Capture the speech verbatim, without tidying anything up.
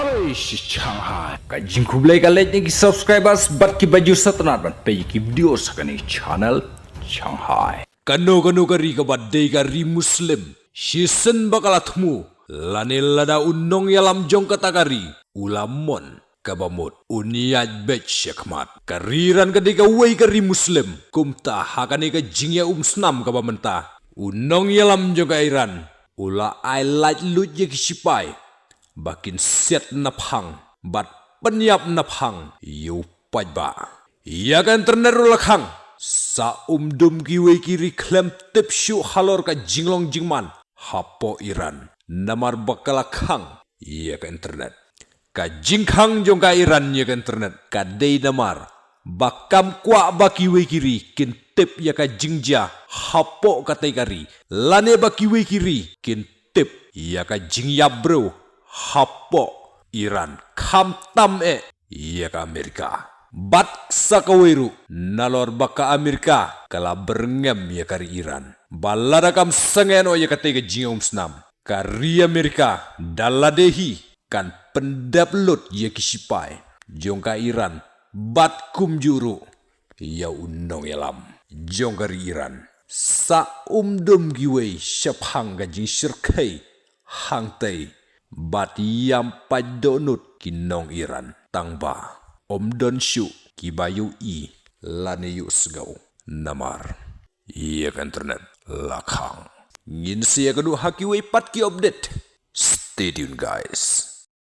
Oi shi Shanghai. Ka jingkhublei ka leit na ki subscribers bad ki ba ju sngewtynnat ban peit ki video sa kane channel Shanghai. Kano kano ka ri kaba dei ka ri Muslim, shisien ba ka la thmu lane lada u nongïalam jong kata ka ri u la mon kaba mut, un ïaid beit shakhmat. Ka ri Iran ka dei kawei ka ri Muslim. Kumta ha kane ka jingïaumsnam kaba mynta, u nongïalam jong ka Iran u la ai laitluid ïa ki shipai ba kin siat naphang bad pynïap naphang ïa u paidbah. Ïa ka internet ruh la khang. Sa um dum kiwei ki ri khlem tip shuh halor ka jinglong jingman hapoh Iran, namar ba ka la khang ïa ka internet. Ka jingkhang jong ka Iran ïa ka internet ka dei namar ba kam kwah ba kiwei ki ri kin tip ïa ka jingjia hapoh katei ka ri, lane ba kiwei ki ri kin tip ïa ka jingïap briew hapoh Iran, khamtam eh ïa ka Amerika. Bad sa kawei ruh, nalor ba ka Amerika ka la byrngem ïa ka ri Iran, ba lada kam sangeh noh ïa katei ka jingïaumsnam, ka ri Amerika da lade hi kan pyndep lut ïa ki shipai jong ka Iran bad kumjuh ruh ïa u nongïalam jong ka ri Iran. Sa um dum kiwei shaphang ka jingshyrkhei hangtei bad ïam paid dohnud ki nong Iran, tangba um don shuh kiba ïohi lane ïohsngew namar ïa ka internet la khang. Ngin sa ïakynduh ha kiwei pat ki update. Stay tuned, guys.